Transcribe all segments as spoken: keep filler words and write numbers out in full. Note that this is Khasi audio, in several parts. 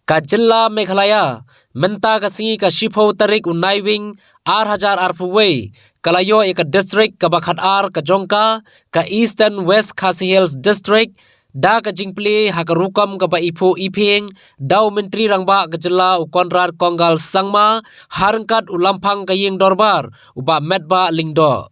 Ka jylla Meghalaya, mynta ka sngi ka shiphew tarik u Naiwieng, ar hajar arphew wei, ka la ïoh ïa ka district kaba khatar ka jong ka, ka Eastern West Khasi Hills District, da ka jingplie ha ka rukom kaba iphuh iphieng, da u Myntri Rangbah ka jylla u Conrad Kongkal Sangma, ha ryngkat u Lamphang ka Ïing Dorbar, u Bah Metbah Lyngdoh.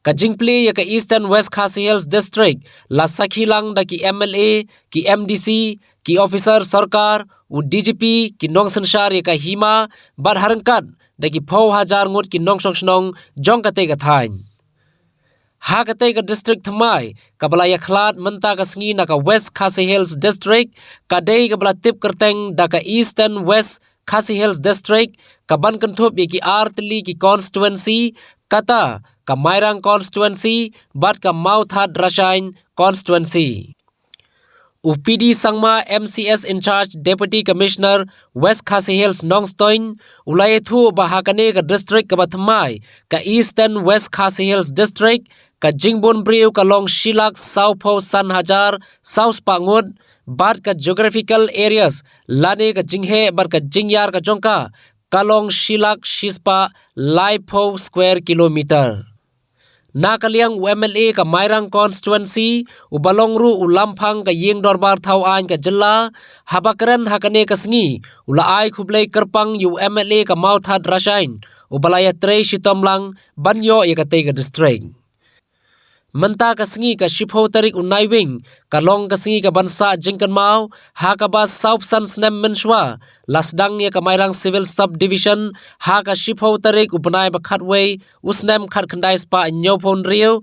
Ka jingplie ïa ka Eastern West Khasi Hills District, la sakhi lang da ki M L A, ki M D C, ki officer sorkar, u D G P, ki nongsynshar ïa ka hima, bad ha ryngkat, da ki phew hajar ngut ki nongshong shnong, jong katei ka thaiñ. Ha katei ka district thymmai, kaba la ïakhlad mynta ka sngi na ka West Khasi Hills District, ka dei kaba la tip kyrteng da ka Eastern West Khasi Hills District, kaban kynthup ïa ki ar tylli ki constituency, kata, ka Mairang Constituency, bad ka Mawthadraishan Constituency. U P D Sangma, M C S in charge, Deputy Commissioner, West Khasi Hills Nongstoiñ, u la ïathuh ba ha kane ka district kaba thymmai, ka Eastern West Khasi Hills District, ka jingbun briew ka long shi lak sawphew san hajar saw spah ngut, bad ka geographical areas, lane ka jingheh bad ka jingïar ka jong ka, ka long shi lak shi spah laiphew square kilometer. Na ka liang u M L A ka Mairang Constituency, uba long ruh u Lamphang ka Ïing Dorbar Thawaiñ ka jylla, haba kren ha kane ka sngi, u la ai khublei kyrpang ïa u M L A ka Mawthadraishan, uba la ïatrei shitom lang, ban ïoh ïa katei ka district. Mynta ka sngi ka shiphew tarik u Naiwieng, ka long ka sngi kaban sah jingkynmaw, ha kaba sawphew san snem mynshuwa, la sdang ïa ka Mairang Civil Subdivision, ha ka shiphew tarik u bnai ba khatwei, u snem khatkhyndai spah hynñiewphew hynriew,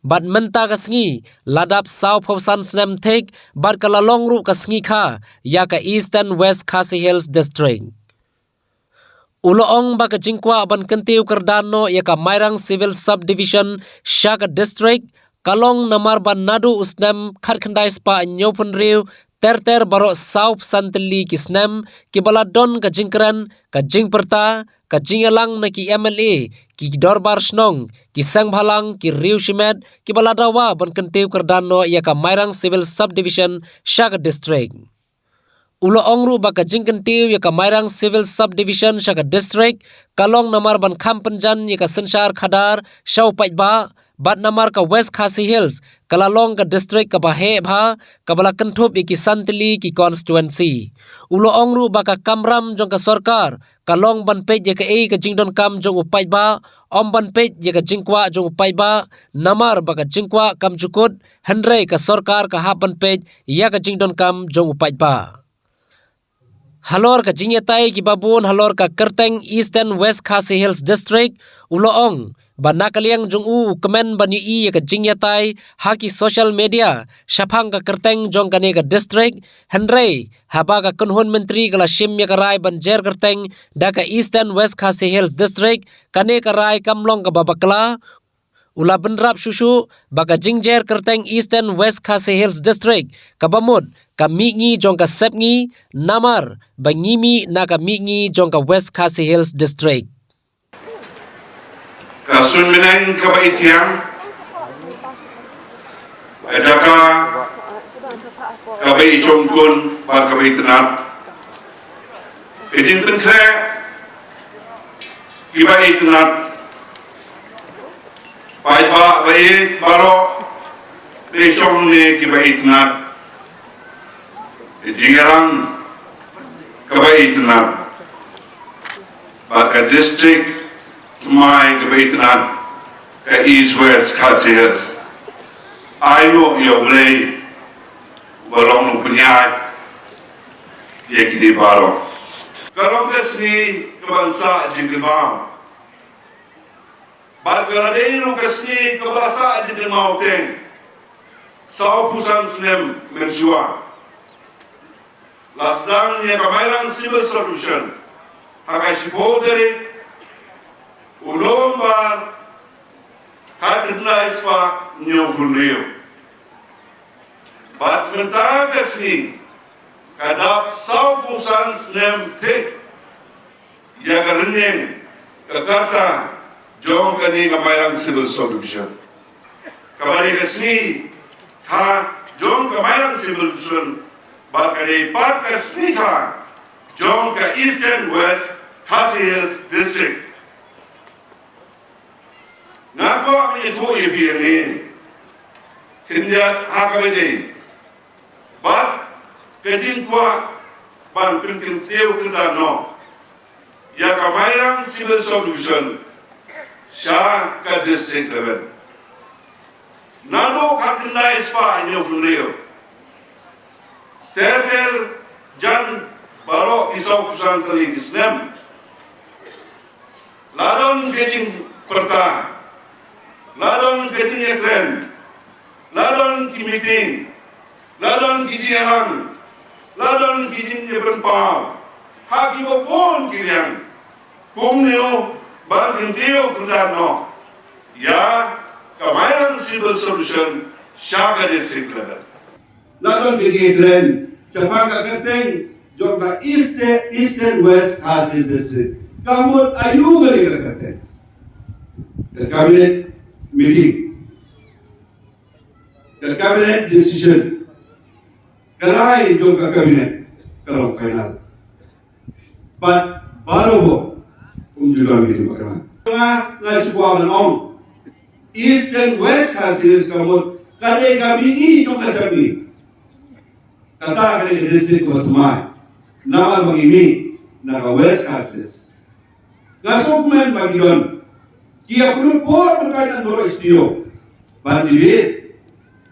bad mynta ka sngi, la dap sawphew san snem thik, bad ka la long ruh ka sngi kha, ïa ka Eastern West Khasi Hills District. U la ong ba ka jingkwah ban kyntiew kyrdan noh ïa ka Mairang Civil Subdivision sha ka district, ka long namar ba naduh u snem khatkhyndai spah hynñiewphew hynriew, ter ter baroh sawphew san tylli ki snem, kiba la don ka jingkren, ka jingpyrta, ka jingïalang na ki M L A, ki dorbar shnong, ki seng bhalang, ki riew shimet, kiba la dawa ban kyntiew kyrdan noh ïa ka Mairang Civil Subdivision sha ka district. U la ong ruh ba ka jingkyntiew ïa ka Mairang Civil Subdivision sha ka district, ka long namar ban kham pynjan ïa ka synshar khadar, sha u paidbah, bad namar ka West Khasi Hills, ka la long ka district kaba heh bha, kaba la kynthup ïa ki san tylli ki constituency. U la ong ruh ba ka kamram jong ka sorkar, ka long ban peit ïa kaei ka jingdonkam jong u paidbah, ym ban peit ïa ka jingkwah jong u paidbah, namar ba ka jingkwah kam ju kut, hynrei ka sorkar ka hap ban peit ïa ka jingdonkam jong u paidbah. Halor ka jingïatai kiba bun halor ka kyrteng Eastern West Khasi Hills District, u la ong, ba na ka liang jong u u kmen ban ïohi ïa ka jingïatai, ha ki social media, shaphang ka kyrteng jong kane ka district, hynrei, haba ka kynhun myntri ka la shim ïa ka rai ban jer kyrteng, da ka Eastern West Khasi Hills District, kane ka rai kam long kaba bakla, u la bynrap shuh shuh, ba ka jingjer kyrteng Eastern West Khasi Hills District, kaba mut, ka mihngi jong ka sepngi, namar, ba ngi mih na ka mihngi jong ka West Khasi Hills District. Ka suiñ bneng kaba ithiang, ka jaka kaba ishongkun bad kaba itynnad, ka jingpynkhreh kiba itynnad, paidbah ba ïeit baroh, ba ishong ne kiba itynnad, ka jingïalang kaba itynnad, bad ka district thymmai kaba itynnad, ka East West Khasi Hills. Ai nguh ïa U Blei, uba long u pynïaid ïa kine baroh. Ka long ka sngi kaban sah jingkynmaw, bad ka la dei ruh ka sngi kaba sah jingkynmaw teng, sawphew san snem mynshuwa, la sdang ïa ka Mairang Civil Subdivision, ha ka shiphew tarik u November, khatkhyndai spah hynñiewphew hynriew. Bad mynta ka sngi, ka dap sawphew san snem thik, ïa ka rynïeng, ka karta, jong kane ka Mairang Civil Subdivision. Kaba dei ka sngi kha jong ka Mairang Civil Division, Bad ka dei pat ka sngi kha jong ka Eastern West Khasi Hills District. Nga kwah ban ïathuh ïa phi hangne khyndiat ha kaba ïadei bad ka jingkwah ban pynkyntiew kyndan noh ïa ka Mairang Civil Subdivision sha ka district level. Naduh khatkhyndai spah hynñiewphew hynriew, ter ter jan baroh ki sawphew san tylli ki snem, la don ka jingpyrta, la don ka jingïakren, la don ki meeting, la don ki jingïalang, la don ki jingïapynpaw ha kiba bun ki liang kumno ban kyntiew kyndan noh ïa ka Mairang Civil Subdivision sha ka district level. La don ka jingïakren shaphang ka kyrteng jong ka East, Eastern West Khasi District. Ka mut aïu kane ka kyrteng? Ka cabinet meeting, ka cabinet decision, ka rai jong ka cabinet ka long final. Bad baroh um ju don ki jingpakla. Nga, nga shu kwah ban ong, Eastern West Khasi Hills ka mut ka dei ka mihngi jong ka sepngi. Kata ka dei ka district kaba thymmai namar ba ngi mih na ka West Khasi Hills. Nga sngewkmen ba ki don ki ïa pynlut por ban kai na baroh S D O ban debate,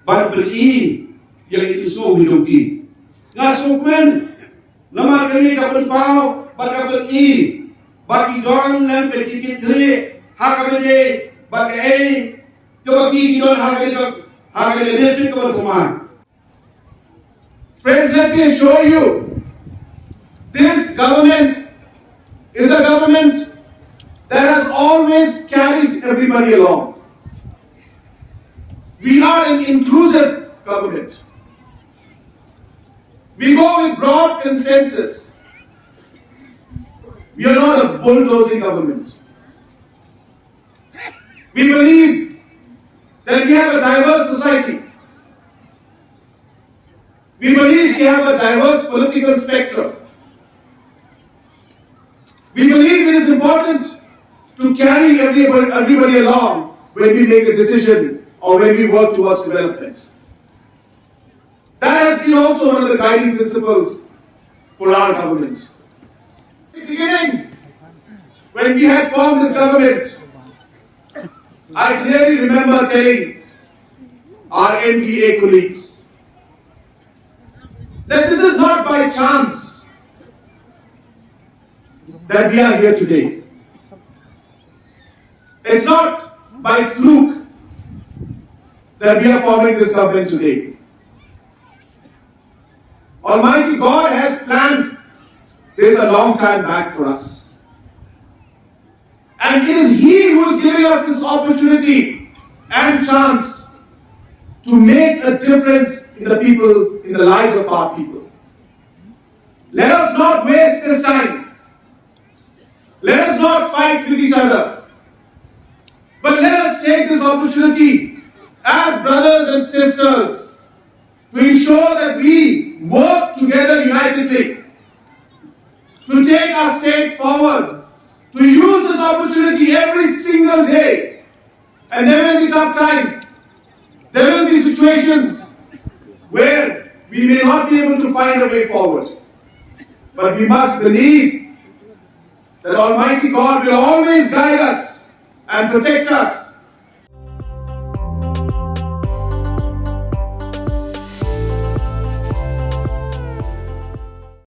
ban pyni ïa ki jingsngew jong ki. Nga sngewkmen namar kane ka pynpaw bad ka pyni ba ki don lem ka jingkitkhlieh ha kaba ïadei bad kaei kaba ki, ki don ha kane ka, ha kane ka district kaba thymmai. Friends, let me assure you, this government is a government that has always carried everybody along. We are an inclusive government. We go with broad consensus. We are not a bulldozing government. We believe that we have a diverse society. We believe we have a diverse political spectrum. We believe it is important to carry everybody, everybody along when we make a decision or when we work towards development. That has been also one of the guiding principles for our government. In the beginning, when we had formed this government, I clearly remember telling our M D A colleagues that this is not by chance that we are here today. It's not by fluke that we are forming this government today. Almighty God has planned this a long time back for us. And it is He who is giving us this opportunity and chance to make a difference in the people, in the lives of our people. Let us not waste this time. Let us not fight with each other. But let us take this opportunity as brothers and sisters to ensure that we work together unitedly to take our state forward, to use this opportunity every single day. And there will be tough times. There will be situations where we may not be able to find a way forward. But we must believe that Almighty God will always guide us and protect us